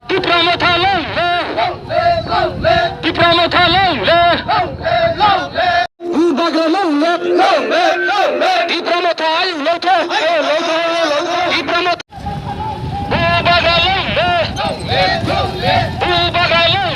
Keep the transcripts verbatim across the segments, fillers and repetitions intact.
Tipra Motha long live! Tipra Motha long live! Bubagra long live! Tipra Motha ayuk long thung! Tipra Motha Bubagra long live! Bubagra long live!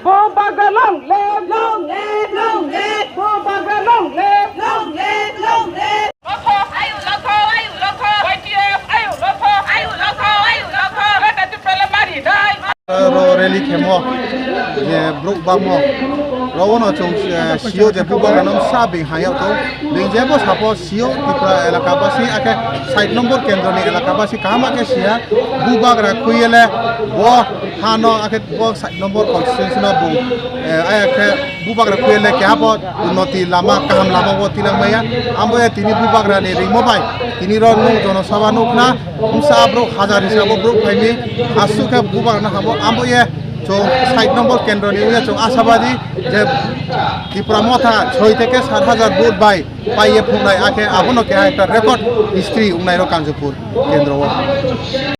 Bubagra long live! Long live! Long live! Bubagra long live! Long live! Long live! Lokho, ayu lokho, ayu lokho, Y T F, ayu lokho, ayu lokho, ayu lokho, Greater Tipraland mari dai. Ro rally khemo je bruk bangmo rogono chwng, eh, sio je bubagrano sa bing hayok to bing jebo sapo sio Tripura elaka basi akhe side number kendro ni elaka basi kaham khe sia bubagra khuyele bo hano akhe bo side number constituency no bung, eh, aya khe bubagra khuyele keha bo unnoti lama kaham lama bo tilang maya ambo ya tini bubagra ni rimo bai tini ro nuk jonosabha nukna bwsa borok hajar hisabo borok phaini aswk khe bubagra no habo ambo ye chwng side number kendro ni wngya chwng ashabadi je Tipra Motha soi theke sat hajar vote bai paiye phungnai akhe abono keha ekta record history wngnai ro Kanchupur kendro o.